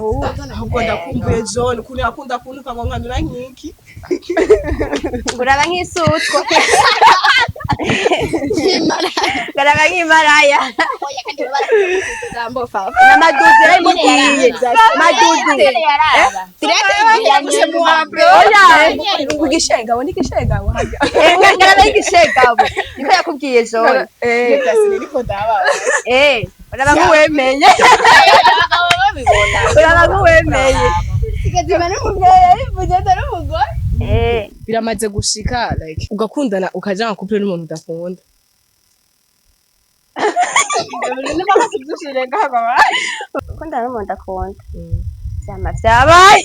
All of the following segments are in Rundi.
Ahubwo ndakumbuye John, ukuntu yakunda kuntuka ngo nkanura nk'iki. Uraba nk'isutwa, ngaraba nk'imaraya. Oya, kandi baba jambo fa. N'amadudu yari madudu. Oya. Kugishegabo n'igishegabo harya. Ngaraba y'igishegabo niko yakubwiye John. Niriko ndaba. Uraba nk'uwemeye, uraba nk'uwemeye. Kigazima n'umugore yabivuze atari umugore. Biramaze gushika like ugakundana ukaja nka couple n'umuntu udakunda. Gukundana n'umuntu akunda vyama vyabaye.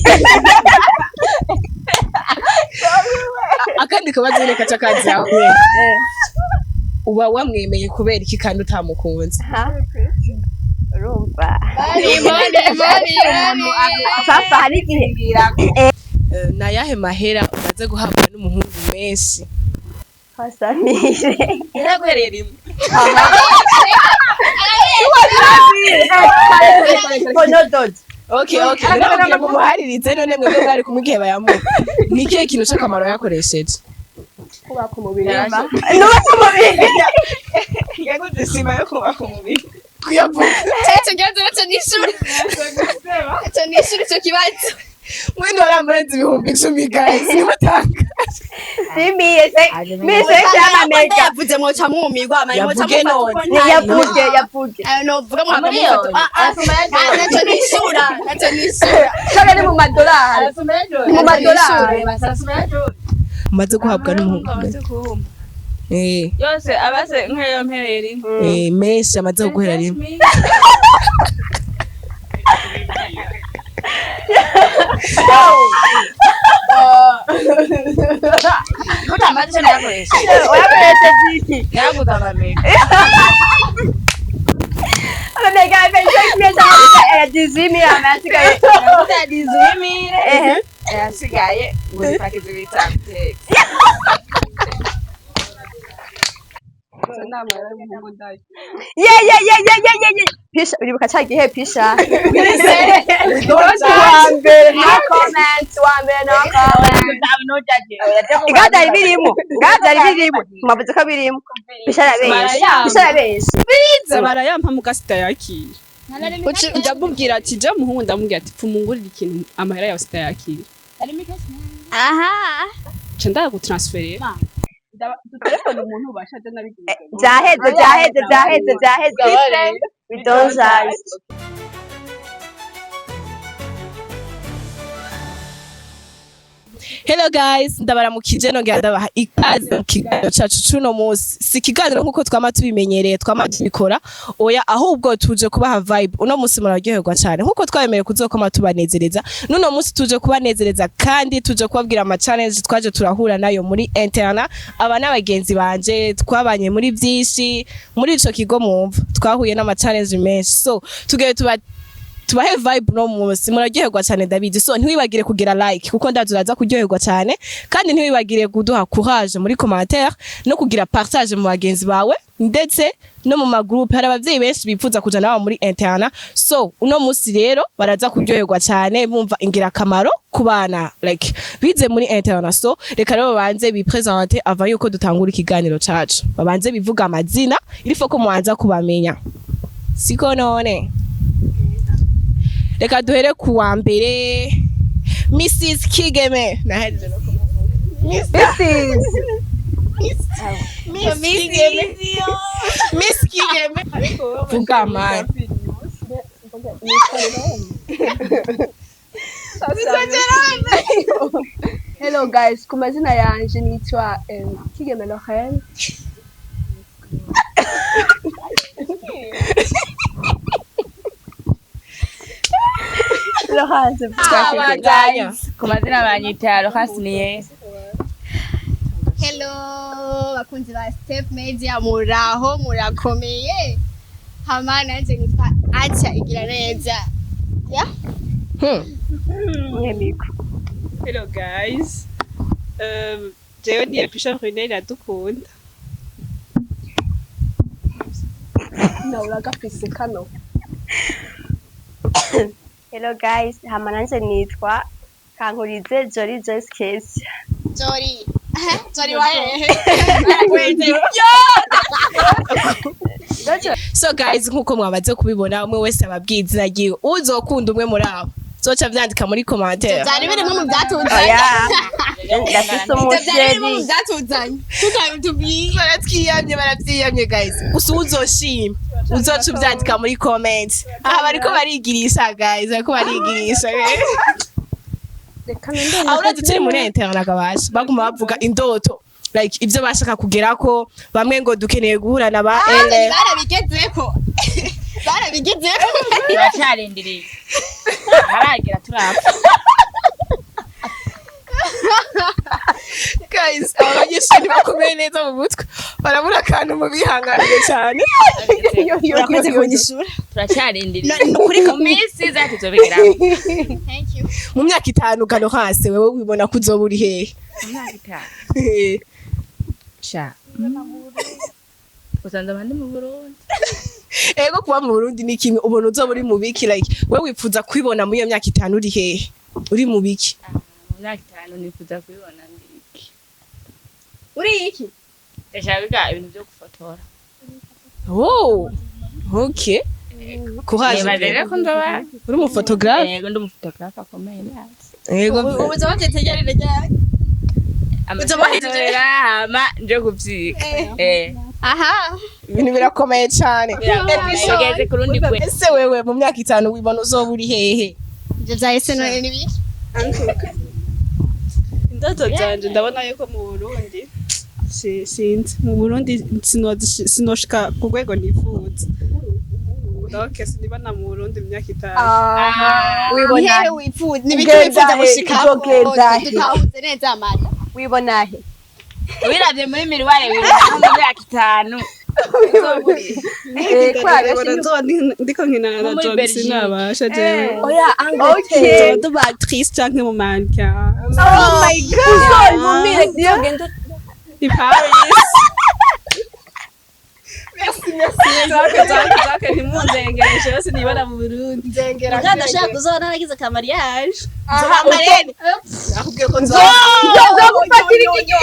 Akandi kabazo nyene kaca kazaho, uba wamwemeye kubera iki kandi utamukunze? Urumva papa hari igihe. Ni ayahe mahera umaze guhabwa n'umuhungu menshi? Hasamire. Yaraguhereye rimwe? Bonododo. Okay, nababwira ngo muharirize. None mwebwe mwari kumwe igihe bayamuha, ni ikihe kintu c'akamaro yakoresheje? Kubaka umubiri. Nubatse umubiri. Yaguze isima yo kubaka umubiri, kuyavuga. Icyo kibazo nacyo nishuri. Icyo nishuri icyo kibazo. Mwene waramurenze 10,000, guys, nibatanga. Simiye se mise y'amamega. Yavuze mwoca mwumirwa amanye mwoca. Yavuge none. Yavuge, yavuge. Ayo novuga muhava mufata. Ah ah, nacyo nishura, nacyo nishura. Kaga ni mu madolari, ni mu madolari. Umaze guhabwa n'umuhungu Yose abase nk'ayo mpereye rimwe. Menshi amaze kuguhera rimwe. Utamaze icyo nayakoresheje. Wayakoresheje iki? Naraguze amamega. Amamega ya 18 000 amasigaye. Naraguze ya 18 000. Ehe. Ayasigaye ngo zipakize bitambye. Ye ye ye ye ye ye ye, pisha, uribuka ca gihe pisha Wa mbere. No comment, wa mbere, no comment. Ngaho byari birimo, ngaho byari birimo, mwavuze ko birimo. Pisha arabesha, pisha arabesha. Barayampa muga sitayakira. Ndamubwira ati je muhungu, ndamubwira ati pfumungurira ikintu, amahera yawe sitayakira. Aha. Nca ndagutransferera. Dutelefone umuntu ubasha je nabigize. Byaheze, byaheze, byaheze, byaheze. We don't judge. Hello guys, ndabaramukije nongera ndabaha ikaze mu kiganiro cacu c'uno munsi. Si ikiganiro nk'uko twama tubimenyereye, twama tubikora, oya, ahubwo tuje kubaha vibe. Uno munsi muraryoherwa cane nk'uko twabemereye kuzokoma tubanezereza. N'uno munsi tuje kubanezereza kandi tuje kubabwira ama challenge twaje turahura nayo muri internat. Aba n'abagenzi banje twabanye muri vyinshi muri ico kigo, mwumva twahuye n'ama challenge menshi, so tugiye tuba tubahe vibe no munsi muraryoherwa cyane, ndabizi. So ntiwibagire kugira like kuko ndazi uraza kuryoherwa cyane, kandi ntiwibagire kuduha courage muri commentaire no kugira partage mu bagenzi bawe ndetse no mu magroupe. Hari abavyeyi benshi bifuza kuja nabo muri internat, so uno munsi rero baraza kuryoherwa cyane bumva ingirakamaro ku bana like bize muri internat. So reka rero babanze bipresente avant yuko dutangura ikiganiro cacu, babanze bivuga amazina, il faut ko mubanza kubamenya, siko? None reka duhere ku wa mbere, Mrs Kigeme. Nahejeje no kumuvuga. Mrs. Miss Kigeme, Miss Kigeme, vuga mani. Hello guys, ku mazina yanje nitwa Kigeme Lorraine. Laurence. Twabandanya. Ku mazina banyita Laurence Niye. Hello bakunzi ba Step Media, muraho murakomeye. Hama nanje nitwa Acha Igira Neza. Yeah. Mwe micro. Hello guys. Jewe ni Episha Brunel Iradukunda. Nawe uragafise kano. Hello guys, hama nanje nitwa Kankurize Jolie Joyce Kesia. Jori. Jori wahehe. So guys, nkuko mwamaze kubibona, umwe wese ababwiye izina ryiwe. Uzokunda umwe muri abo zoca vyandika muri commentaire. Byari birimo mu byatuzanye. Oya, ndafise Byari birimo mu umuchéri. byatuzanye. Tutabitubwiye. Baratwiyamye, baravyiyamye guys. Gusa uzoshima uzoca uvyandika muri comment. Aha bariko barigirisha guys, bariko barigirisha. Reka nende. Aho urazi turi muri internat kabasha baguma bavuga indoto, like ivyo bashaka kugerako. Bamwe ngo dukeneye guhura na ba ele. Barabigezeko. Barabigezeko. Turacarindiriye, haragera turapfa. Guys, aba banyeshuri bakomeye neza mu mutwe, barabura akantu mu bihanganire cyane. Urakoze kunyishura. Turacarindiriye, mu minsi iza tuzobigeraho. Thank you. Mu myaka 5 kano hasi, wewe wibona ko uzoba uri hehe? Mu myaka 5 sha usanze abandi mu Burundi. Ego, kuba mu Burundi ni kimwe. Ubona uzoba uri mu biki? Like wewe wifuza kwibona muri iyo myaka 5 uri hehe, uri mu biki? Mu myaka 5 nifuza kubibona ndiki? Uri iki? Ndashaka kwiga ibintu byo gufotora. Oh, okay, courage. Nibaza rero ko ndoba Uri umu photographe? Yego, ndi umuphotographe akomeye ndazi. Yego. Ubu bavyetegerere ryari? Amatora hama nje kuvyiga. Aha. Ibintu birakomeye cyane. Bigeze ku rundi rwego. Ese wewe mu myaka 5 wibona uzoba uri hehe? Ivyo vyahise none ni biki? Indoto zanje, ndabona yuko mu Burundi sinzi, mu Burundi sinoshika ku rwego nifuza, donc sinibona mu Burundi mu myaka 5. Wibona Nihehe wifuza? Ni biki Ugenda wifuza he? gushikako? Uzogenda he? Tutahuze neza amata. Wibona he? Wiravye muri miroir, wibona mu myaka 5? Eh, kwa Ndabona nzoba ndiko nkinana na Nko muri John. Belgique. Sinabasha jewe. Oya. Okay. Nzoba ndi actrice canke mu mannequin. Oh my God. Uzobimumire Uzogenda. I Paris. Jacques, ntimunzengereje yose, nibona mu Burundi. Nzengera. Ndashaka kuzobona naragize ka mariage. Amarene akubwiye ko nzoba Nzogufatira iki?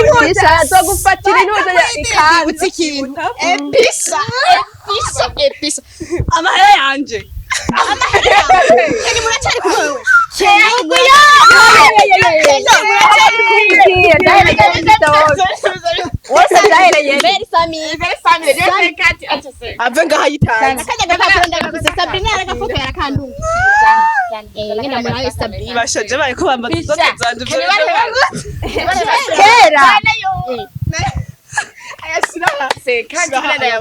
Nzogufatira intuzo ya ikanzu. Utse ikintu. Episa. Episa. Episa. Amahera yanje. Kenny muracyari kumwe wewe? Wose byahereye. Very Sami. Ave ngaho ayitanze. Akajya gapapuro ndagakuze. Sabrina yaragafotoye arakandunga. Ngena murabe Sabrina. Bashaje bariko bambaza indoto zanje. Kera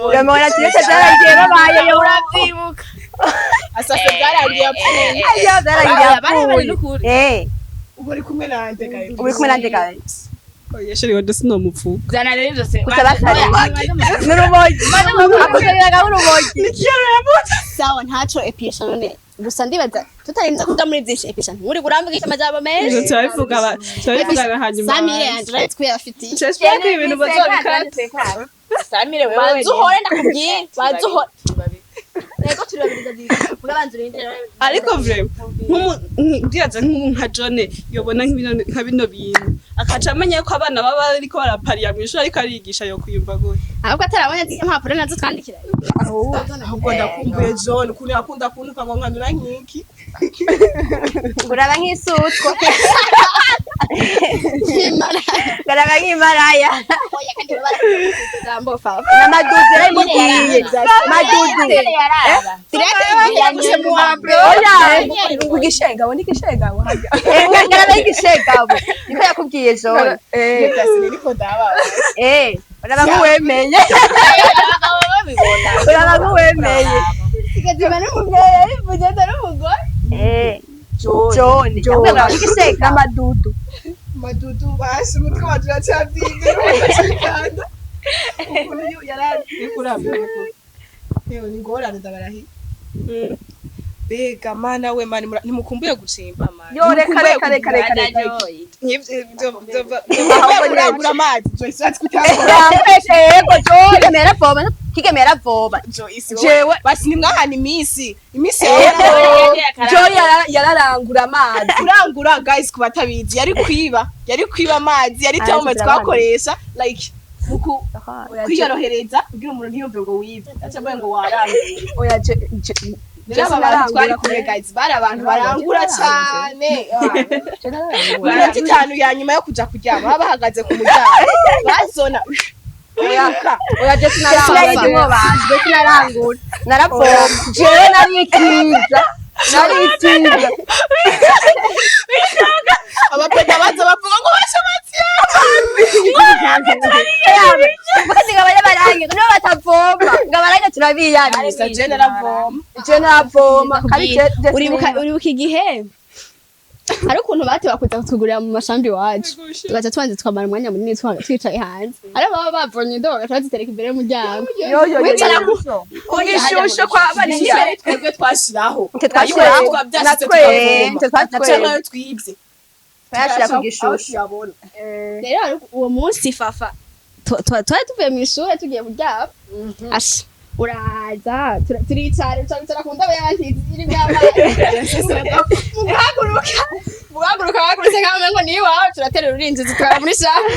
uramubona ati byaragiye babaye. Urabyibuka. Asase byarangiye apfuye. Ayo, byaragiye apfuye. Eh, Ubu uri kumwe nande guys? Uri kumwe nande guys? Oya chéri, wende sinomuvuga. Zana rero ivyo se. Gusa basari n'urumogi, akuzaniraga urumogi. Sawa, ntaco Episha none. Gusa ndibaza tutarinze kuja muri byinshi, Episha. Nturi kuramvugisha amajambo menshi. Ivyo turabivugana hanyuma. Samire yanje uretse ko yafitiye. J'espère ko ibintu bazobikata. Samire wewe. Banza uhore ndakubwiye. Banza uhore. Yego, turi babiri ndabizi. Vuga banza urindire. Ariko vraiment ndibaza nk'ubu nka John yobona nka bino bintu, akaca amenya ko abana baba bariko barapariya mw'ishuri ariko arigisha, yo kwiyumva gute? Ahubwo atarabonye z'iyo mpapuro nazo twandikira. Ahubwo ndakumbuye John, ukuntu yakunda kuntuka ngo nkanura nk'iki. Uraba nk'isutwa, uraba nk'imaraya. Oya, kandi baba jambo fa. N'amadudu yaramubwiye madudu. Direct mu wa mbere. Oya. Igishegabo ni igishegabo harya. Ngaraba y'igishegabo niko yakubwiye John. Niko ndaba. Eh, uraba nk'uwemeye, Abagabo babibona. uraba nk'uwemeye. Sigazima n'umugore yabivuze atari umugore. Eh, John yakubwiye uraba nk'igishegabo. N'amadudu. Madudu basi, umutwe wacu uracyabyimbye n'umutwe ukuntu yaragiye yewe, ni ingorane ndabarahiye. Mbega mana we mani, ntimukumbuye gucimba mani? Yo, reka reka reka reka reka. Ntimukumbuye kurangura amazi? Joyce ati kutangura. Yego, John mera voma. Kigeme yaravoma. Joyce, Jewe- basi nimwahana iminsi Ego. yawe. Joy yararangura amazi. Kurangura, guys, ku batabizi, yari kwiba amazi, yari Ah, taume turabana. twakoresha like muku kwiyorohereza kugira umuntu ntiyumve ngo wibye, aca avuga ngo waranguye. Oya, Rero aba bantu twari kumwe, guys, bari abantu barangura cane. Iminota 5 ya nyuma yo kuja kuryama baba bahagaze ku muryango, bazona biruka. Oya, je Sinari sinarangura. Je sinarangura, naravoma. Jewe narikiza, narikiza. Abapeda baza bavuga ngo bashabatsi. Kandi ngo abanye barange nibo batavoma, ngo abarange turabiyamye. Gusa je naravoma. Je naravoma kandi je Uribuka igihe hari ukuntu bateba kuza kutugurira mu mashambi iwacu, tugaca tubanza tukamara umwanya munini twicaye hanze, ari baba bavomye indobo bagaca bazitereka imbere y'umuryango. Yo yo yo. Wicara Ku gishusho kwa bariya. Twebwe twashiraho. Twe twashiraho. Byashitse. Twe tukavoma nayo twibye. Twayashira ku gishusho. Tuyabona. Rero hari uwo munsi fafa twari tuvuye mu ishuri tugiye kuryama, asha uraza turicara, turicara ku ndobo y'abandi irimo amazi. Muguhaguruka wahagurutse nkaho umengo ni iwawe, turaterura urinjiza utwara muri chambre.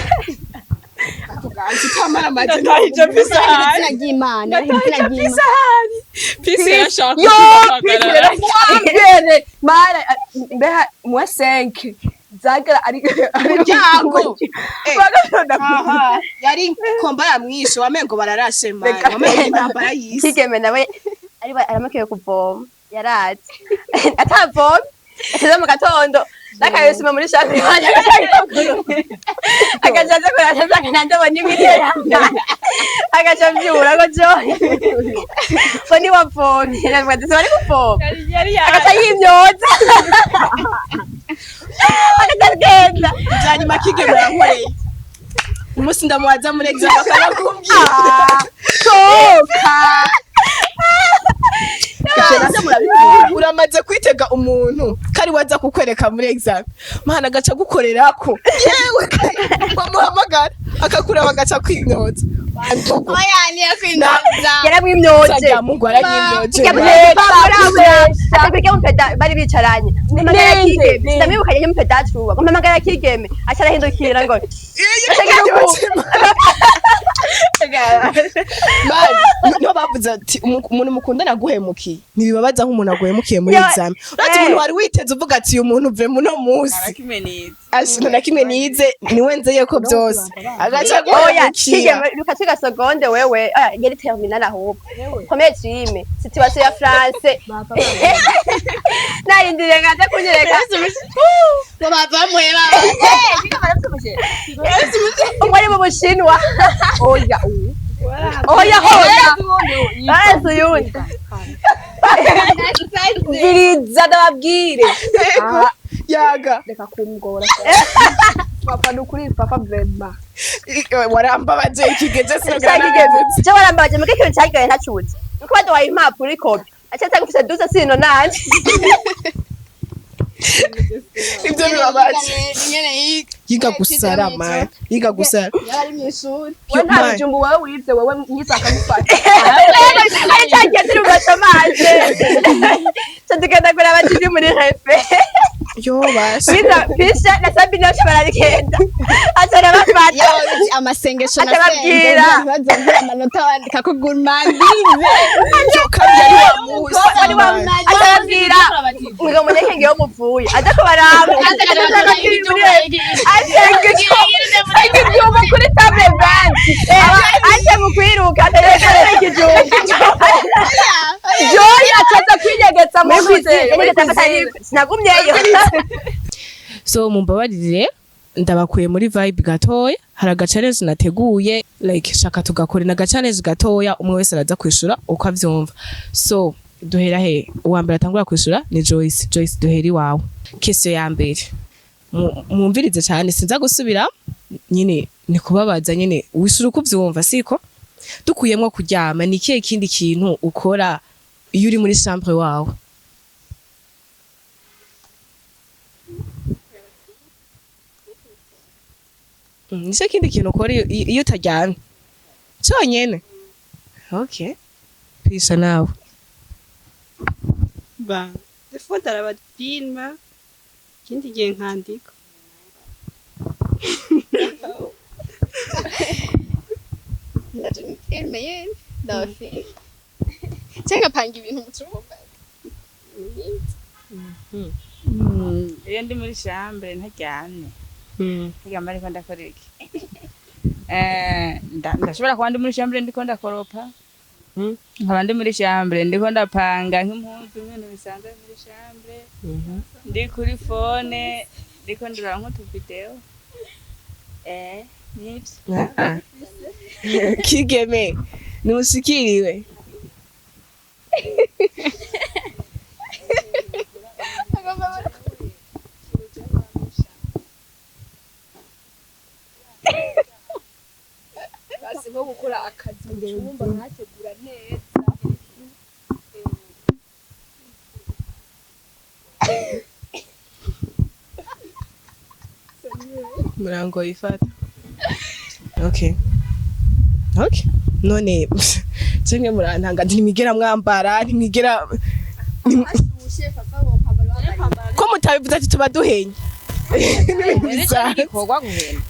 Tutamara amazi. Ndatahije mfise ahari. Izina ry'Imana, izina ry'Imana. Pisi yarashaka Yo, kuduhagarara. Mbere mara mbeha mwa 5 zagara ari Muryango. Bagashonda. Aha, yari komba yamwishe, wamengo bararashe mani, wamengo intambara y'isi. Kigeme nawe ari aramakiwe kuvoma, yarazi atavomye ateze mu gatondo n'akayosima muri chambre iwanjye, agaca aza kurata asanga nta ndobo n'imwe itera, agaca avyura ngo Joy ngo ntiwavomye, navuga ati bari kuvoma. Yari Agaca yimyoza, agaca agenda. Bya nyuma Kigeme yankoreye, umunsi ndamubaza muri exam akarakubwira. Soka. Uramaze kwitega umuntu kari waza kukwereka muri exam, mana, agaca gukorerako, yewe, wamuhamagara akakuraba agaca kwimyoza. Bandugu. Oya, niyakwindoza. Yaramwimyoje. Sajya Mungu aranyimyoje. Atakwirya mupeda bari bicaranye, mpamagara Kigeme, ndamwibukanye nk'umupeda acuba ngo mpamagara Kigeme, aca arahindukira ngo Man, niho bavuze ati umuntu mukundana aguhemukiye ntibibabaza nk'umuntu aguhemukiye muri exam. Uretse umuntu wari witeze uvuga ati uyu muntu uve muno munsi Narakimenetse. Asino na kimwe nize niwe nzeye ko byose agaca Oya. guhemukira. Kigeme luka twiga seconde, wewe, oya, yari terminale ahubwo premier trime situation ya France, narindiriye ngaza kunyereka. Ngo bavamwe baba. Umwe ari mu Bushinwa. Oya. Oya, hoya, barazi uyundi. Biriza ndababwire. Yego, yaga. Reka kumgora papa, ni ukuri papa, vraiment. Warambabaje ikigeze. Je warambaje muke, ikintu cyagiye ntacuze nuko baduhaye impapuro ikopi, aca nsanga ufise 12 sino nanje. Ibyo bibabaje. Nyene yiga. Yiga gusara, man, yiga gusara. Yari mu ishuri. We nta bijumbu wewe wize, wewe mwiza akamufata. Ari cyagiye turi mu bashamaje, ca tugenda kuraba TV muri réfé. Yo basi. Mwiza Pisha na Sabine baca baragenda, aca arabafata. Amasengesho Atababwira. nasenze bazongera amanota bandika ko gourmandise. Yo, kandi yari wa munsi, Wari wa man. Aca arababwira ngo munyekenge yo mupfuye aza kubaraba. Asenga Ibyuma kuri table bench. Aje mu kwiruka atereka ikijumbu. Joy acaza kwinyegeza muri Muri sinagumyeyo. So mumbabarire, ndabakuye muri vibe gatoya. Hari aga challenge nateguye, like shaka tugakora na challenge gatoya, umwe wese araza kwishura uko avyumva. So duhera he? Uwa mbere atangura kwishura ni Joyce. Joyce, duhera iwawe. Question ya mbere, mwumvirize cyane, sinza gusubira nyine, ni kubabaza nyine, wishura uko uvyumva, siko? Dukuyemwo kuryama, ni ikihe kindi kintu ukora iyo uri muri chambre wawe? Nicyo kindi kintu ukora iyo utaryamye cyonyene? Okay, pisha nawe. Ba des fois ndaraba film, ikindi gihe nkandika. Filme yene ndaba filme cyangwa nkapanga ibintu mu cyumba. Iyo ndi muri chambre ntaryamye, ntaryamye ariko ndakora iki? Ndashobora kuba ndi muri chambre ndiko ndakoropa, nkaba ndi muri chambre ndiko ndapanga nk'impuzu, ibintu bisanzwe muri chambre, ndi kuri phone ndiko ndiraba nk'utuvideo, nivyo. Ah. Kigeme ntushikiriwe. Basi nko gukora akazi mu cyumba nkategura neza. Murango ifata. Okay, none cenge murantanga, ntimwigera mwambara, ntimwigera Ashushe papa wo kwambara wambaye. Ko mutabivuze ati tuba duhenye. Bisanzwe. Igikorwa guhenda.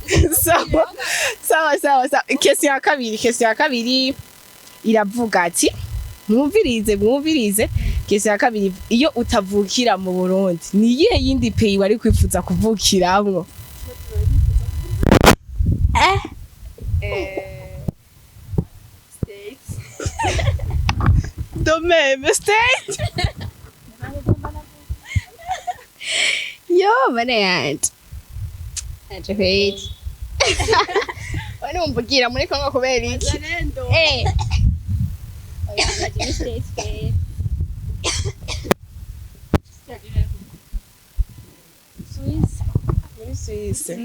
Sawa, question ya kabiri iravuga ati, mwumvirize, mwumvirize, question ya kabiri: iyo utavukira mu Burundi, ni iyihe yindi pays wari kwifuza kuvukiramwo? States. De même state. Yo bane yanje aje kweli wani mumvugira muri Kongo kubera iki? Oya, naje muri States kweli. Muri Suisse.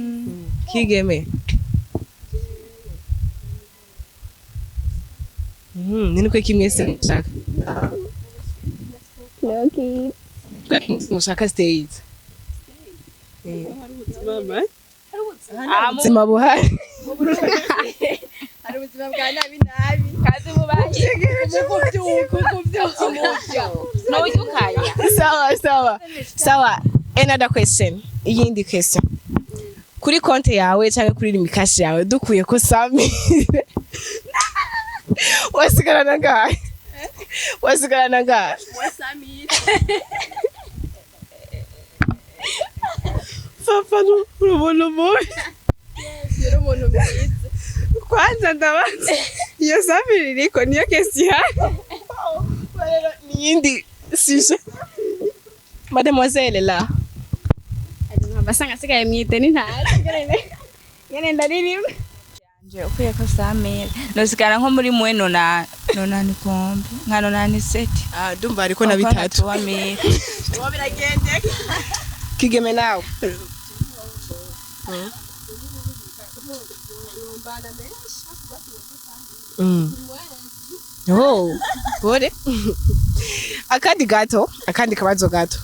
Kigeme. Ni niko kimwe se mushaka? Okay. Mushaka States. Mama. Ubuzima buhari. Hari ubuzima bwa nabi nabi. Kazi mubaye ntujya. Sawa, another question, iyindi question: kuri konti yawe cyangwa kuri Lumicash yawe, dukuye ko sami, wasigarana ngahe? Wasigarana ngahe? Samira. Papa, uri umuntu mubi. Yari umuntu mwiza. Kwanza ndabaza, iyo samira iriko niyo kesi ihari? Rero ni iyindi sujet, mademoiselle la. Basanga asigaye mu ideni, ntazi ngene ndaririmba. Nje ukuye ko samira nosigara nko muri mwe nona nonani kombe nka 97. Ah, ndumva ariko na bitatu. Wa mille. Kigeme nawe. Oh, bore. Akandi gato, akandi kabazo gato.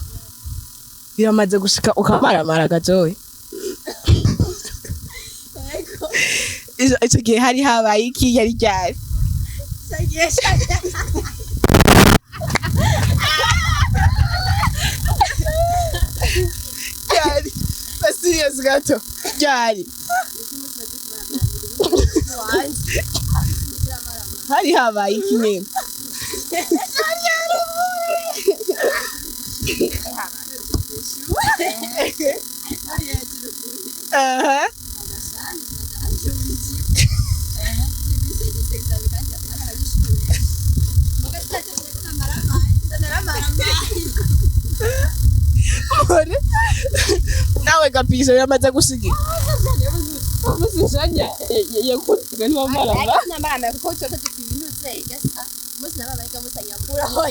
Biramaze gushika ukamaramara gatoyi? Ico gihe hari habaye iki? Yari ryari? Ryari? Ba serious gato. Ryari? Hari habaye iki nyene? Aha. Ore. Nawe gapisha yamaze gusiga. Umusishanya yakusiga niwamarama. Namarama kuko tuba dufite ibintu igasa umunsi nababaye musanyakuraho.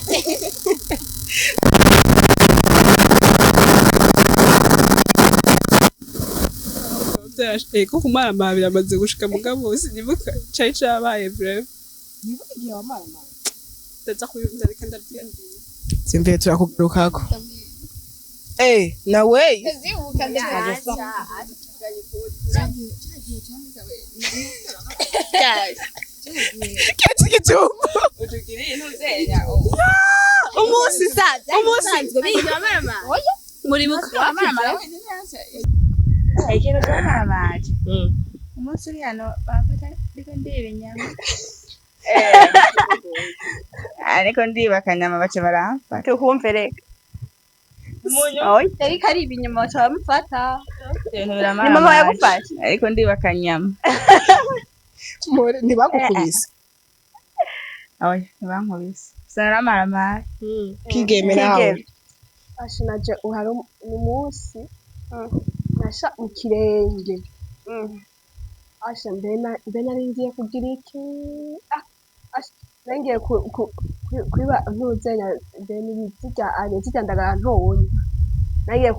Ko kumarama biramaze gushika, mugabo sinibuka cari cabaye bref. Ndaza kuyumva, reka ndavyiyumvira. Simvye turakugarukako. Nawe. Zibuka. Kenshi ikijumbu. Utugiriye intuzenya. Umunsi sa umunsi Muri mu Ikintu cyamaramaje umunsi uri hano bamfata ndiko ndiba inyama, ariko ndiba akanyama baca baramfata. Tukumve reka. Oya. Ariko ari ibinyama baca bamufata. Ibintu Ni mama biramaramaje. yagufashe? Ariko ndiba akanyama. Ntibagukubise? Oya, ntibankubise, gusa naramaramaye. Kigeme nawe? Kigeme. Asha, naje uhari umunsi nasha mu kirenge. Asha, mbe nari ngiye kugira iki? Ah, asha, nari ngiye kwiba ntuzenya, mbe zirya ane zirya ndagara ntonya. Nagiye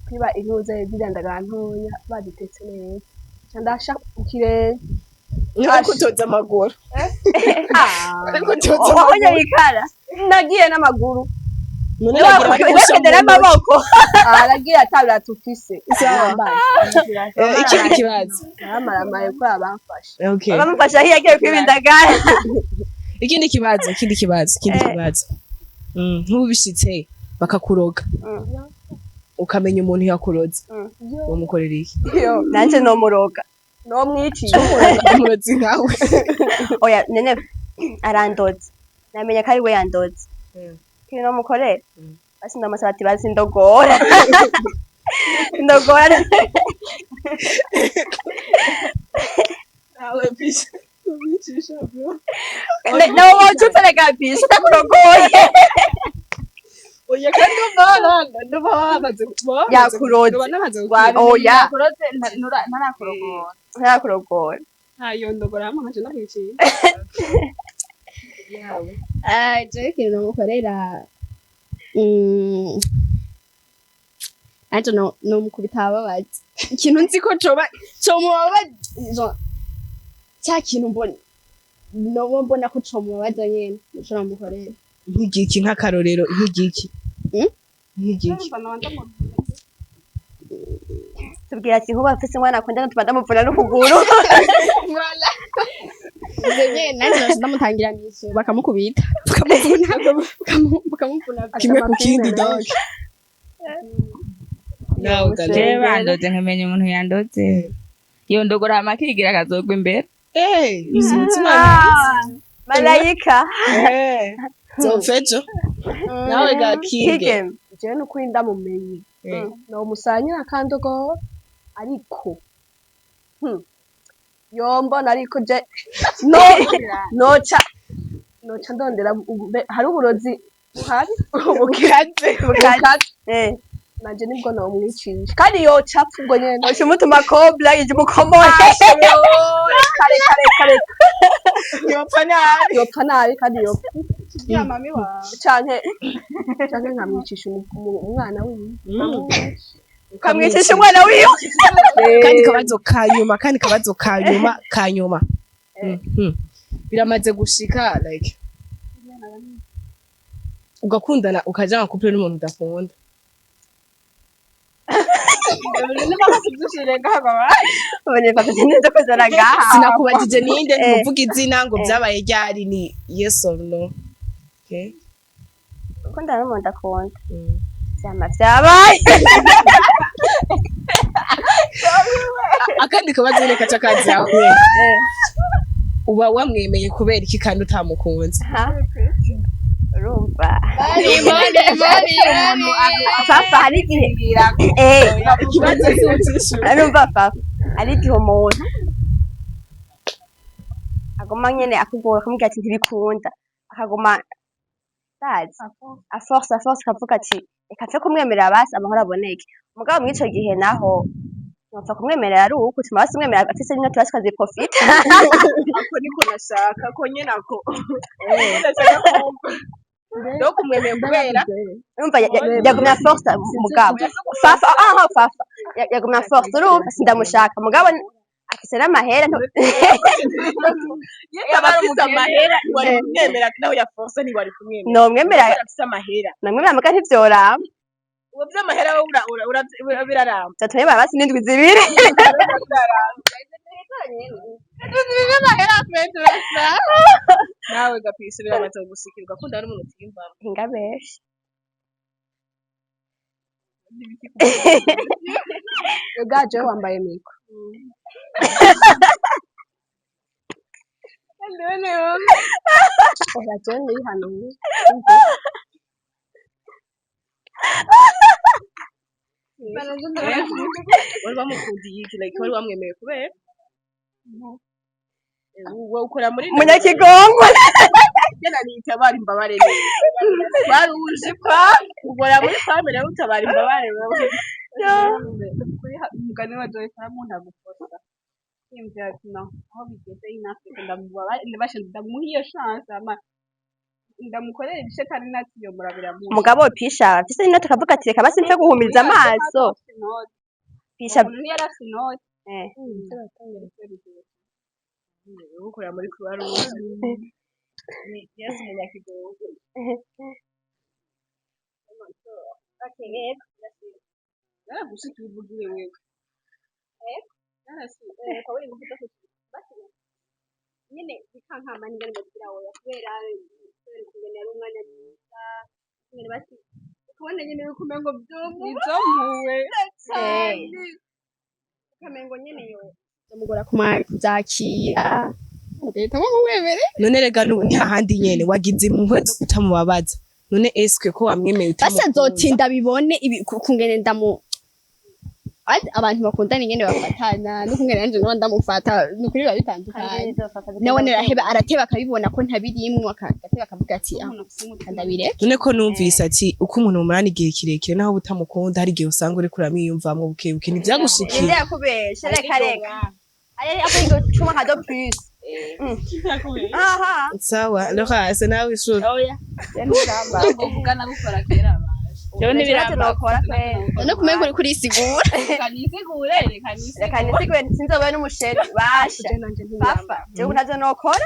kwiba intuze zirya ndagara ntonya bazitetse neza. Nca ndasha mu kirenge. Ariko utoza amaguru? Ariko utoza Wahonye amaguru? ikara. Nagiye n'amaguru. None nagira bari gusha Wegende mu ntoki. n'amaboko. Aragiye atabira tufise. Yambaye. Ikindi kibazo. Naramaramaye kubera bamfashe. Okay. Bamufasha aho yagiye kwiba indagara. Ikindi kibazo, ikindi kibazo, ikindi kibazo. Nk'ubu bishitse bakakuroga, ukamenya umuntu yakuroze, wamukorera iki? Nanje nomuroga. Nomwiciye. Umurozi nkawe? Oya, nene arandoze, namenya ko ari we yandoze. Ikintu nomukorera, basi ndamusaba ati: "Basi ndogora, ndogora." Nawe bisha ubicisha bro. Nawe wocutse reka bisha utakurogoye. Oya, kandi ndumva bamaze Yakuroze. Namaze. Oya. Nakuroze ntarakurogora. Ntarakurogora. Ntayondogora hamwe nkaje namwiciye. Jewe ikintu nomukorera, nanje nomukubita ababaza ikintu nzi ko coba comubabaza, genre, cya kintu mbona noba mbona ko comubabaza nyene nico nomukorera. Nk'igiki, nk'akarorero, nk'igiki? Nk'igiki? Tubwira ati: "Nkuba mfise umwana akunda, natuma ndamuvuna n'ukuguru." Voilà. Ivyo nyene nanje noca ndamutangira miso bakamukubita, bakamuvuna, bakamuvuna. Kimwe ku kindi dog nawe Jewe gale. bandoze nkamenya umuntu yandoze, yondogora hama akigira akazogwa imbere. Eh, uzi umutima. Malayika. Eh, zopfa ejo nawe ga Kige. Kigeme. Jewe nukuri ndamumenye, nomusaba nyine akandogora, ariko yombona, ariko je no noca ndondera hari uburozi buhari. Bukaze. Bukaze. Eh. Nanje nibwo nomwicisha kandi yoca apfa ubwo nyene. Uca umutuma kobra ije umukomore. Kare kare kare. Yopfa nabi. Yopfa nabi kandi yopfa. Ya mami wawe. Canke nkamwicisha umwana wiwe. Ukamwicisha umwana wiwe. Kandi kabazo ka nyuma, kandi kabazo ka nyuma ka nyuma. Biramaze gushika like ugakundana, ukaja nka couple n'umuntu udakunda? Ubone papa neza ko zaragaha. Sinakubajije ninde. Ntuvuga izina ngo byabaye ryari, ni yes or no, okay? Gukundana n'umuntu akunda. Vyama vyabaye. Akandi kabazo nyene kaca kazawe: uba wamwemeye kubera iki kandi utamukunze? Ha? Urumva. Imani, imani. Papa, hari igihe Ikibazo si ucishura. Urumva papa, hari igihe umuntu aguma nyene akugora, akamubwira ati ntibikunda, akaguma ndazi à force à force, akavuga ati reka nse kumwemerera basi amahoro aboneke. Mugabo mw'ico gihe naho nopfa kumwemerera ari uko utuma basi umwemerera afise n'inoti, basi ukaziprofita. Ako niko nashaka ko nyene, ako nashaka kumva no kumwemeye kubera Urumva yagumya force, mugabo fafa ah fafa yagumya force, urumva sindamushaka, mugabo afise n'amahera yaba afise amahera ntiwari kumwemera, nawe ya force ntiwari kumwemera? Nomwemera. Afise amahera. Nomwemera muga ntivyoramba. Uwo vy'amahera wowe biraramba. Vyatumye basi n'indwi 2. Nawe gapisi biramaze gusikirwa ugakunda n'umuntu utiyumvamo? Ingabeshe. Ega jewe wambaye micro. Oya, jewe nihanuye. Wari wamukundiye iki? Like, wari wamwemeye kubera wowe ukora muri Munyakigongwe. Jena nitabara imbabare neza baruje pa ukora muri family nawe utabara imbabare wewe. Kuri umugani wa Joyce, nta gukosa yiyumvira ati no aho bigeze inafite ndamubabare, ndabasha ndamuha iyo chance ama ndamukorera ibice kandi natiyomora biramuha. Mugabo pisha afise inoti akavuga ati reka basi mfe guhumiza amaso. Pisha. Umuntu yari afise inoti. Ukora muri Croix Rouge ni Yesu umunyakigongo. Yaragushikiye ivugire wewe. Nyene bikankama n'ingene mubwira oya, kubera ukungene yari umwana mwiza, ukungene basi ukabona nyene yuko umengo vyomuwe. Nivyomuwe. Cane, ukamengo nyene yo vyomugora kuvyakira, ugahitamo kumwemere. None rega n'ubu nta handi nyene wagize impuhwe zo kutamubabaza. None eske ko wamwemeye Basi utamukunda? azotinda bibone kungene ndamu abantu bakundana ingene bafatana n'ukungene nanje noba ndamufata, nukuri biba bitandukanye. Nawe araheba, arateba akabibona ko ntabirimwo, agateba akavuga ati ah, ndabireke. None ko numvise ati uko umuntu mumarana igihe kirekire naho utamukunda, hari igihe usanga uriko uramwiyumvamwo buke buke, ntivyagushikiye? Ninde yakubeshe? Reka reka. Ari ako cuma nka do plus. Aha. Sawa Laurence, nawe ishuri. Oya. Kuvugana gukora kera. Jewe Ntacyo ntibiramba. nokora kweri. None kumengo uriko urisigura. Reka nisigure, reka nisigure. Reka nisigure sinzobe n'umusheri basha. Je nanje ntibiramba. Papa, jewe ntavyo nokora.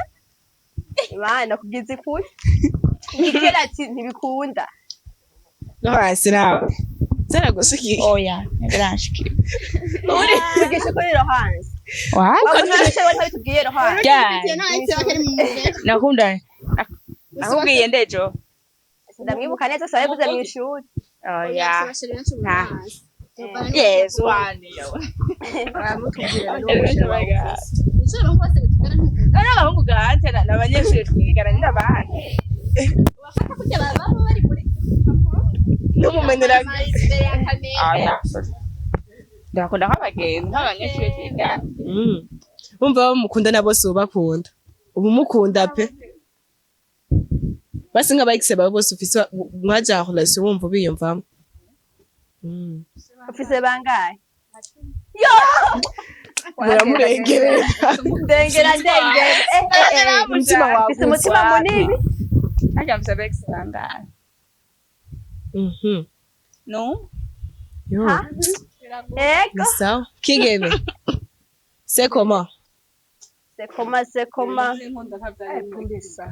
Imana kubwiza ukuri. Ikera ati ntibikunda. Laurence, nawe vyaragushikiye? Oya, ntibiranshikira. Tugisha ukuri Rohanse. Wa? Waba umusheri we ntabitubwiye Rohanse. Nakunda. Nakubwiye ndejo. Ndamwibuka neza sabe yavuze mw'ishuri. Oya. Yesu wani. Ari abahungu gahante ni abanyeshuri twigana ni abandi. N'umumenera. Oya. Ndakunda nk'abagenzi nk'abanyeshuri twigana. Umva bamukunda na bose ubakunda ubu mukunda pe. Basi nk'aba ex bawe bose ufise mwaja relation wumva ubiyumvamo? Ufise bangahe? Muramurengerera. Ndengera ndengera. Eh, eh, eh. Umutima Ufise wagutse. umutima munini. Harya mfise aba ex bangahe? No. Yo, Ego. ni sawa kigeme, c'est comment? C'est comment, c'est comment? Mbisa.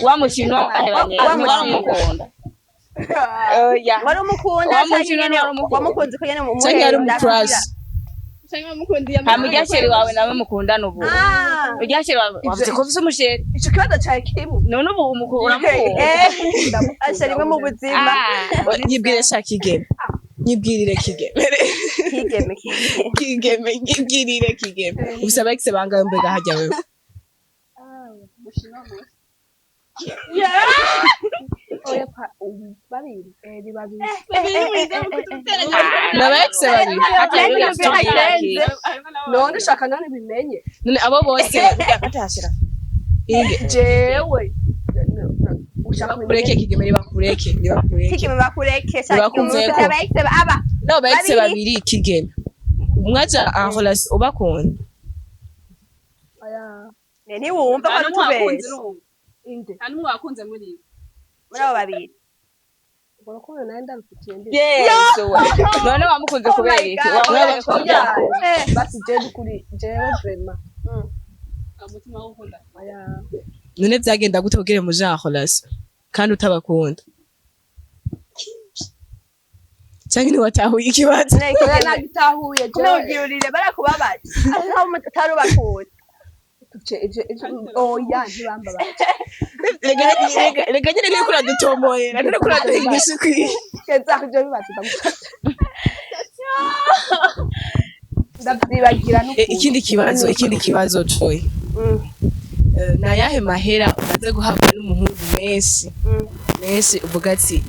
Wa mukino Wa mukino. waramukunda. Oya. Wari umukunda Wa canke mukino nyene wari umukunda. wamukunze ko nyene mu Canke yari umu crush? Hama urya chéri wawe nawe mukundana ubu. Ah. Urya chéri wawe wavuze ko ufise umuchéri. Ico kibazo cari kirimo. None ubu uramukunda? Eh, asha rimwe mu buzima. Ah. Nyibwire sha kigeme, nyibwirire kigeme. Kigeme kigeme. Kigeme, nyibwirire kigeme, ufise aba ex bangahe mbega harya wewe? Oya pa babiri. Eh, ni babiri. Ni aba ex babiri? None ushaka none bimenye. None abo bose Ige, Jewe. Ushaka bakureke kigeme, nibakureke, nibakureke. Kigeme bakureke sha. Nibakumveko. Aba ex aba. Nabo ba ex Babiri. babiri kigeme mwaja en relation ubakunda? Oya. Ntiwumva ko Nta n'umwe wakunze n'utubesha. n'umwe. Inde. Nta n'umwe wakunze muri bo. Muri abo babiri. Ubwo rukundo nawe ndarufitiye ndi. Yesu we. None wamukunze Oh kubera my iki? God. Wamukunze kubera iki? Eh. Basi jewe kuri jewe vraiment. Umutima wo gukunda. Oya. None vyagenda gute kugira muje en relation kandi utabakunda? Canke ntiwatahuye ikibazo? Oya, nagitahuye jewe. Ntugirurire barakubabaje aho utarubakura. Ivyo oya, ntibambabaje. Rega nyene ntiriko uradutomorera, ntiriko uraduha inyishu ikwiye. Keza ivyo bibazo ndagufata ndavyibagira. Ikindi kibazo, Joy. Ni ayahe mahera umaze guhabwa n'umuhungu menshi menshi, uvuga ati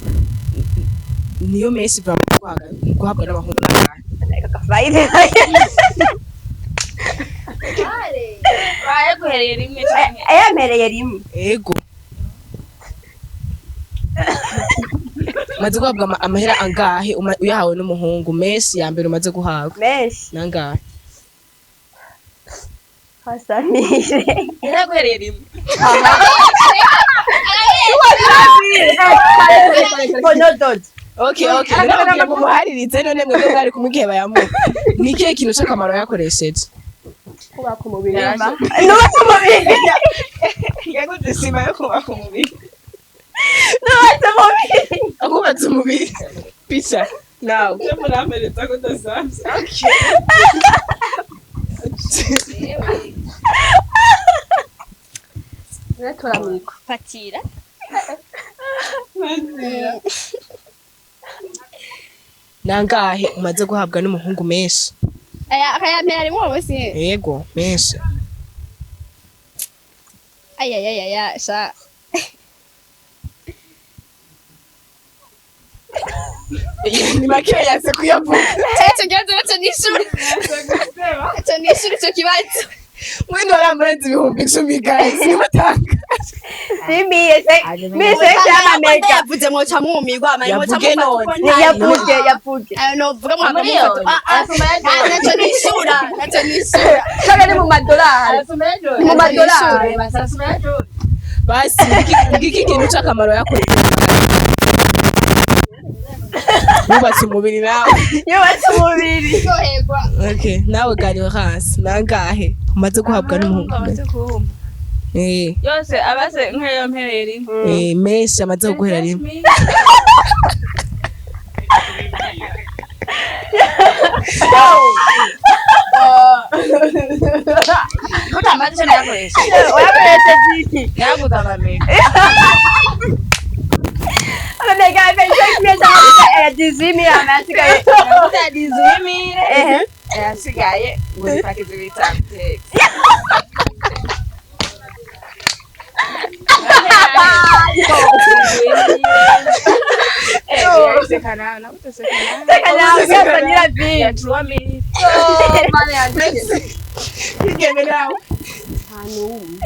niyo menshi guhabwa n'abahungu n'abantu? Gafayire. Bayaguhereye rimwe canke? Ayampereye rimwe. Ego, umaze guhabwa amahera angahe uyahawe n'umuhungu menshi ya mbere umaze guhabwa? Menshi. Nangahe? Hasamire. Yaraguhereye rimwe. Bonododo. Okay, nababwira ngo muharirize. None mwebwe mwari kumwe igihe bayamuha, ni ikihe kintu c'akamaro yakoresheje? Kubaka umubiri. Nubatse umubiri. Yaguze isima yo kubaka umubiri. Nubatse umubiri. Akubatse umubiri. Pisha nawe. Murampereza ko udasanzwe. Okay. Tora micro. Fatira. Nangahe umaze guhabwa n'umuhungu menshi? Aya akayampera rimwe bose? Yego, menshi. Aya aya aya sha. Ni make yase kuyavuga. Icyo kibazo nacyo nishuri, icyo nishuri icyo kibazo. Mwene waramurenze 10,000, guys, nibatanga. Simiye se mise cy'amamega. Yavuze mwoca mwumirwa amara mwoca. Yavuge none. Yavuge, yavuge. Ayo novuga mwoca Amiliyoni. mufata. Ah, ah, nacyo nishura, nacyo nishura. Kaga ni mu madolari, mu madolari. Basi ngiki kintu c'akamaro yakoze, wubatse umubiri nawe. Yubatse umubiri. Ryoherwa. Okay, nawe Garance, nangahe umaze guhabwa n'umuhungu? Amaze kumpa yose abase nk'ayo mpereye rimwe. Menshi amaze kuguhera rimwe. Kuko amaze icyo nayakoresheje. Wayakoresheje iki? Nayaguze amamega. Amamega 25 mille ya 18 mille amasigaye. Naguze ya 18 mille. Ehe. Ayasigaye ngo zipakize bitambye. Reka nawe byazanira vino. Ya 3000. Kigeme nawe. Nta n'umwe.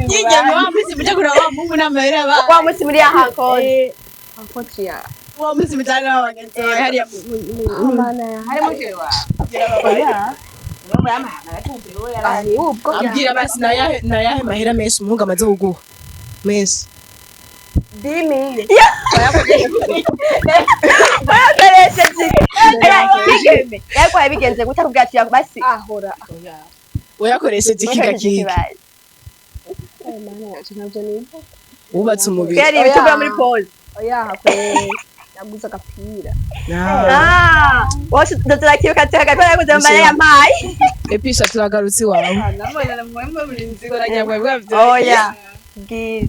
Yigeme wa munsi muja kuraba wa muhungu n'amahera ba Wa munsi muri ya hankoni. Ankoti ya wa munsi mujana n'abagenzi bawe hariya mana ya Harimo chéri wawe. Oya, ahubwo Abwira basi, nayahe mahera menshi umuhungu amaze kuguha menshi? 10 mille. Wayakoresheje iki? Yaguhaye bigenze gute akubwira ati basi? Ahora. Wayakoresheje iki gakiki? Ay, mana yacu, ntabyo nibuka. Wubatse umubiri. Yari ibitugura muri pause. Oya, hakwe naguze agapira. Ah, wose turakibuka tuhagati yaguze mu mariya yampaye. Episha, turagarutse iwawe. Oya, bwira.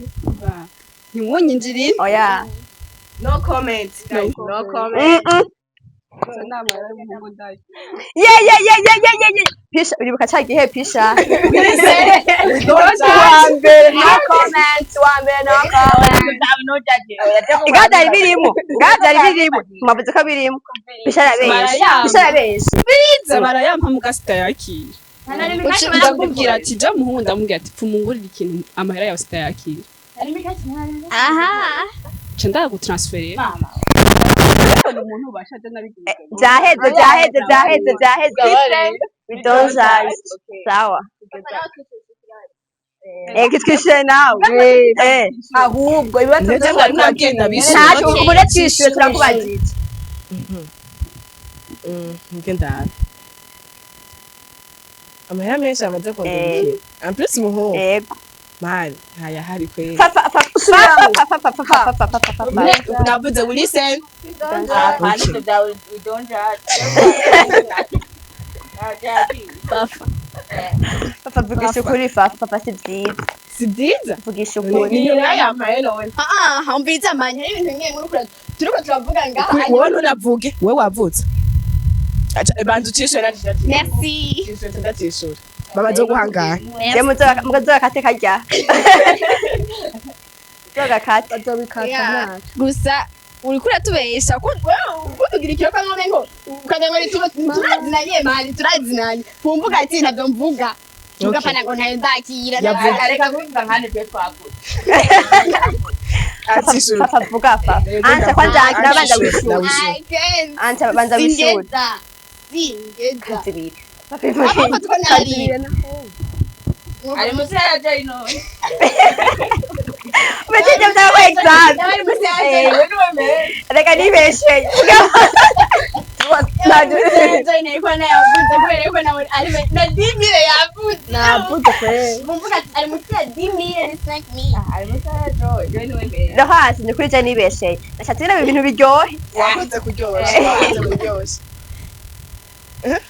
Ntimunyinjirire. Oya. No comment, guys. No comment. Inama y'umuhungu ndayo. Ye ye ye ye ye ye ye, Pisha, uribuka ca gihe, Pisha? Wa mbere. No comment, wa mbere, no comment. Igaha byari birimo, igaha byari birimo, mwavuze ko birimo. Pisha arabesha, Pisha arabesha. Biza barayampa muga sitayakira. Ndamubwira ati ja muhungu, ndamubwira ati pfumungurira ikintu, amahera yawe sitayakira. Aha. Nca ndagutransferera. Umuntu ubasha je nabigize. Byaheze, byaheze, byaheze, byaheze. We don't judge. Sawa. Twishyure nawe. Ahubwo ibibazo Ndetse mwari mwagenda bishyura. Ntacyo, ubu rero twishyure, turakubajije. Ngenda amahera menshi amaze kongera en plus umuhungu. Yego. Mani ntayahari kweli. Papa, papa, papa, papa, papa, papa, papa, papa. Navuze we listen. Apana, ibyo byawe, we don't judge. Fafa. Papa, vugisha ukuri, Fafa. Papa, si byiza. Si byiza. Vugisha ukuri. Ni yampaye none. Ah, umviriza manya hari ibintu bimwe muri kura turiko turavuga ngaha. Kuri wowe ntunavuge, wowe wavutse. Aca banza ucishure nanje. Merci. Ucishure ndacishure. Baba zo guhangara. Je muzogakate karya. Muzogakate. Bazobikata. Yeah. Ntacyo. Gusa uriko uratubesha ko kutugira ikiyoka none ngo ukagira ngo turazinanye mani, turazinanye kumvuga ati ntabyo mvuga. Okay. Ugapana ngo ntayo ndakira. Yavuze. Areka kuvuga nkane twe twavuze. Acishure. Papa, vuga, Papa. Ansa kwanza nabanza wishura. I can't. Ansa banza wishura. Singeza. Singeza. Kazibiri. Papa, Abo tuko nari. Kazibire naho. Ari munsi ya Joy none. Ubetije byawe exam. Ari munsi ya Eh, Wewe niwe mbere. Reka nibeshye. Joy niko na yavuze kubera ko nawe ari na 10,000 yavuze. Navuze kweli. Mumvuga ati ari munsi ya 10,000 ni 5,000. Ari munsi ya Joy. Joy niwe mbere. No hasi ni kuri je nibeshye. Nashatse ibintu ibintu biryohe. Wakoze kuryosha, wakoze kuryosha. Eh?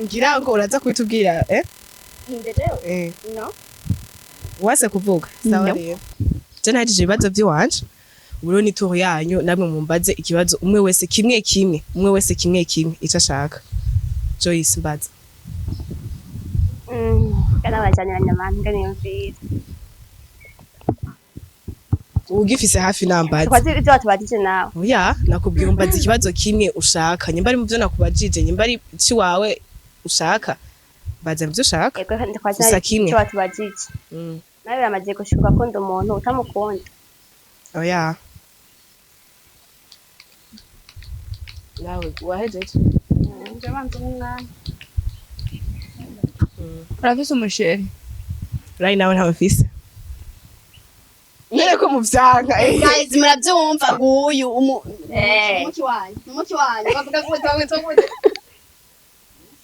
Ngira ngo uraza kubitubwira, eh? Eh. No. Wase kuvuga. Sawa rero. Je nahejeje ibibazo by'iwanje. Ubu rero ni tour yanyu, namwe mumbaze ikibazo umwe wese kimwe kimwe, umwe wese kimwe kimwe ico ashaka. Joyce, mbaza. Kana bajyaniranye abantu ngene yumvira. Ugifise hafi nambaza. Twazi ibyo watubajije nawe. Oya, nakubwiye umbaza ikibazo kimwe ushaka. Nyimba ari mu byo nakubajije, nyimba ari iwawe ushaka. Mbaza mu byo ushaka. Ego, twazi Gusa kimwe. icyo watubajije. Nawe biramaze gushika ugakunda umuntu utamukunda. Oya. Nawe wahejeje? Nje umwanya. Urafise umuchéri? Right now ntawe mfise. Nyene ko muvyanka. Eh. Guys, murabyumva nguyu umu Eh. umuki wanyu, umuki wanyu bavuga gute, bavuga gute,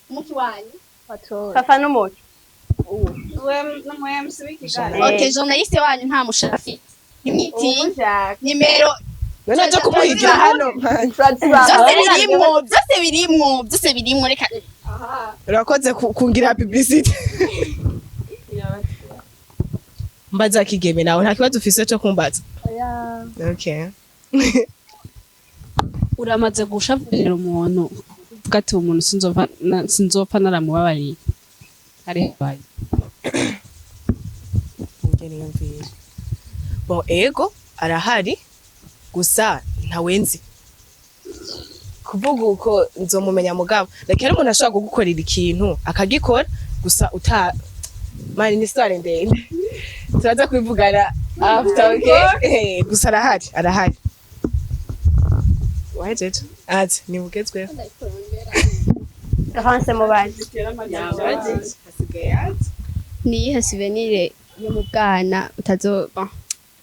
umuki wanyu. Patrol. Papa n'umuco. We n'umu MC w'ikiganiro. Okay, journaliste wanyu nta mushafi, ntimwitinye. Umushaka. Nimero None aje kumuhigira hano, man. Turazibaha. Byose birimwo, byose birimwo, byose birimwo, reka. Urakoze kungira publicity. Mbaza kigeme nawe, nta kibazo ufise co kumbaza. Oya. Okay. Uramaze gushavurira umuntu uvuga ati uwo muntu sinzopfa naramubabariye, ari habaye? Ingene yumvira. Bon, ego arahari, gusa ntawenzi. Kuvuga uko nzomumenya mugabo. Like hari umuntu ashobora kugukorera ikintu akagikora gusa uta mani, ni histoire ndende. Turaza kubivugana after, okay? Gusa arahari, arahari. Wahejeje? Ati ni bugezweho. Laurence, mubaze. Hasigaye ati. Ni iyihe souvenir yo mu bwana utazo, bon,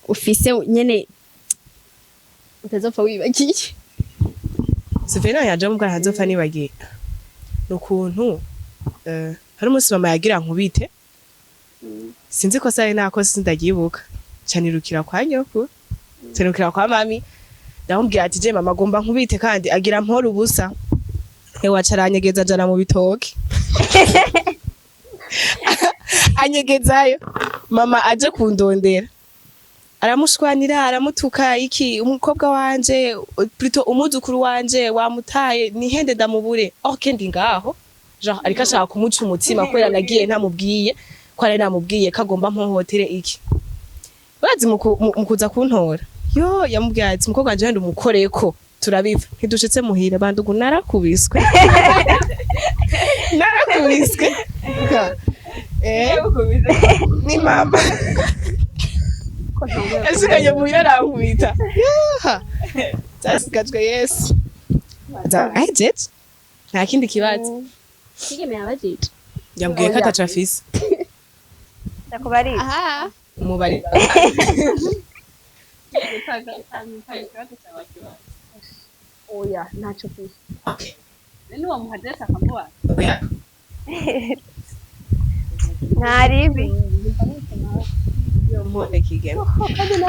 ufise nyene utazopfa wibagiye? Souvenir yaje mu bwana ntazopfa nibagiye. Ni ukuntu hari umunsi mama yagira nkubite. Sinzi ko sari nakoze, sindagyibuka. Canirukira kwa nyokuru. Canirukira kwa mami. Ndamubwira ati je mama agomba nkubite kandi agira mpora ubusa. Ewe aca aranyegeza ajana mu bitoki. Anyegezayo. Mama aje kundondera. Aramushwanira, aramutuka iki umukobwa wanje, plutôt umuzukuru wanje wamutaye nihende ndamubure. Ok, ndi ngaho. Genre ariko ashaka kumuca umutima kubera nagiye ntamubwiye ko ari namubwiye ko agomba mpohotere iki. Urazi mu kuza kuntora. Yo yamubwiye ati umukobwa wanje wenda umukoreko turabiva. Ntidushitse muhira bandugu narakubiswe. Narakubiswe. Eh, ni mama. Yasigaye muhira arankubita. Yaha. Zasigajwe Yesu. Ahejeje. Nta kindi kibazo. Kigeme yabajije. Yambwiye ko ataco afise. Ndakubarira. Aha. Umubare. Oya, ntacyo mfise. N'uwo muhadresi akamubaza. Oya. Nta ribi. Kigeme.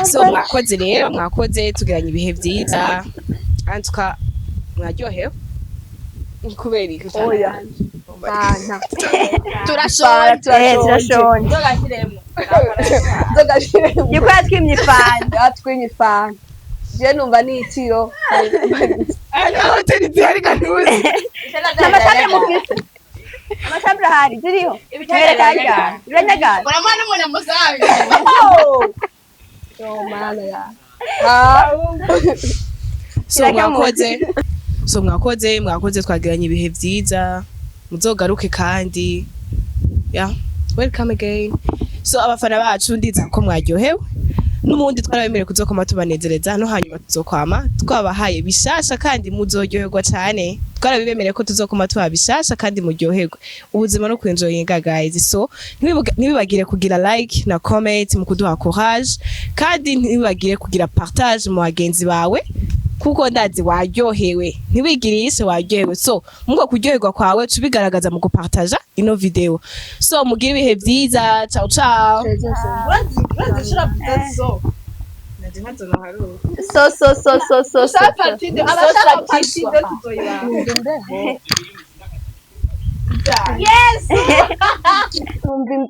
So mwakoze rero, mwakoze, tugiranye ibihe vyiza antuka, mwaryohewe kubera iki? Oya, fanta. Turashonje. Eh, turashonje. Nzogashyiremo. Nzogashiremo. Yuko yatwimye ifanta. Yatwimye ifanta, je numva n'itiro. Hoteli zihari kanuzi. Amachambre mufise? Amachambre ahari ziriho? Mwereka biranyagana. Urabona n'umuntu amusabe. Yo mana ya. Ah. So mwakoze, so mwakoze, mwakoze, twagiranye ibihe vyiza, muzogaruke kandi. Yeah, welcome again. So abafana bacu, ndiza ko mwaryohewe n'ubundi, twarabemereye kuzokoma tubanezereza no hanyuma tuzokwama twabahaye bishasha kandi muzoryoherwa cane. Twarabibemereye ko tuzokoma tubaha bishasha kandi muryoherwe. Ubuzima no kwenjoyinga, guys. So ntibibagire kugira like na comment mu kuduha courage, kandi ntibibagire kugira partage mu bagenzi bawe, kuko ndazi waryohewe. Ntiwigirishe, waryohewe. So muko kuryoherwa kwawe tubigaragaza mu gupartaja ino video. So mugire ibihe vyiza. Ciao ciao. Urazi so. So so so so so so. Abashaka partie deux tuzoyibaha. Numva imbeho.